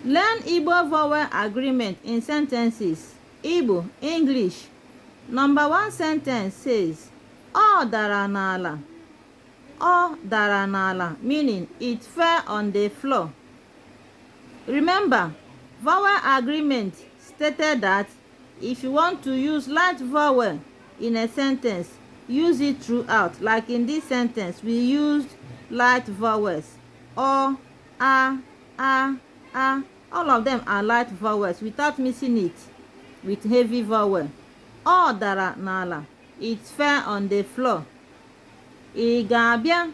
Learn Igbo vowel agreement in sentences. Igbo, English. Number 1 sentence says, Ọ dara n'ala. Ọ dara n'ala, meaning it fell on the floor. Remember, vowel agreement stated that if you want to use light vowel in a sentence, use it throughout. Like in this sentence, we used light vowels. O, A, A. All of them are light vowels without missing it with heavy vowel. Ọ dara n'ala. It fell on the floor. Ị ga-abịa.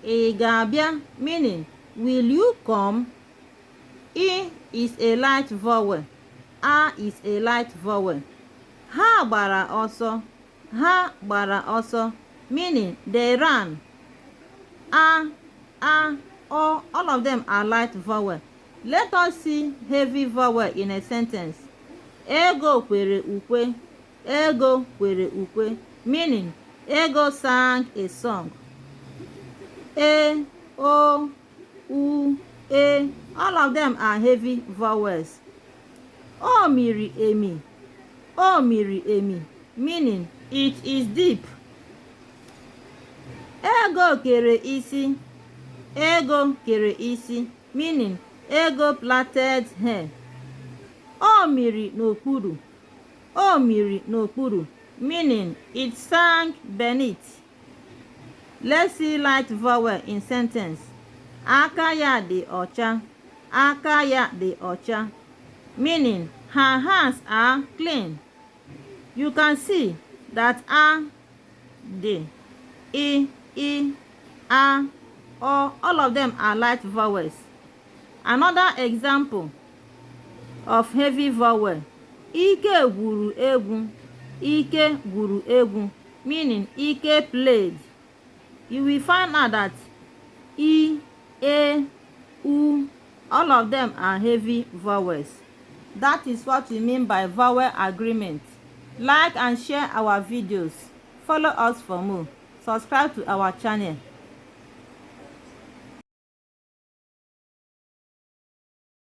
Ị ga-abịa, meaning will you come? I is a light vowel. A is a light vowel. Ha gbara ọsọ. Ha gbara ọsọ, meaning they ran. A, O, all of them are light vowel. Let us see heavy vowel in a sentence. Ego kwere ukwe. Ego kwere ukwe, meaning Ego sang a song. E, O, U, E, all of them are heavy vowels. O miri emi. O miri emi, meaning it is deep. Ego kere isi. Ego kere isi, meaning Ego plaited hair. O miri n'okpuru. O miri n'okpuru, meaning it sank beneath. Let's see light vowel in sentence. Aka ya dị ọcha. Aka ya dị ọcha, meaning her hands are clean. You can see that A, D, I, A, O, all of them are light vowels. Another example of heavy vowel. Ike gwuru egwu. Ike gwuru egwu, meaning Ike played. You will find out that I, E, U, all of them are heavy vowels. That is what we mean by vowel agreement. Like and share our videos. Follow us for more. Subscribe to our channel.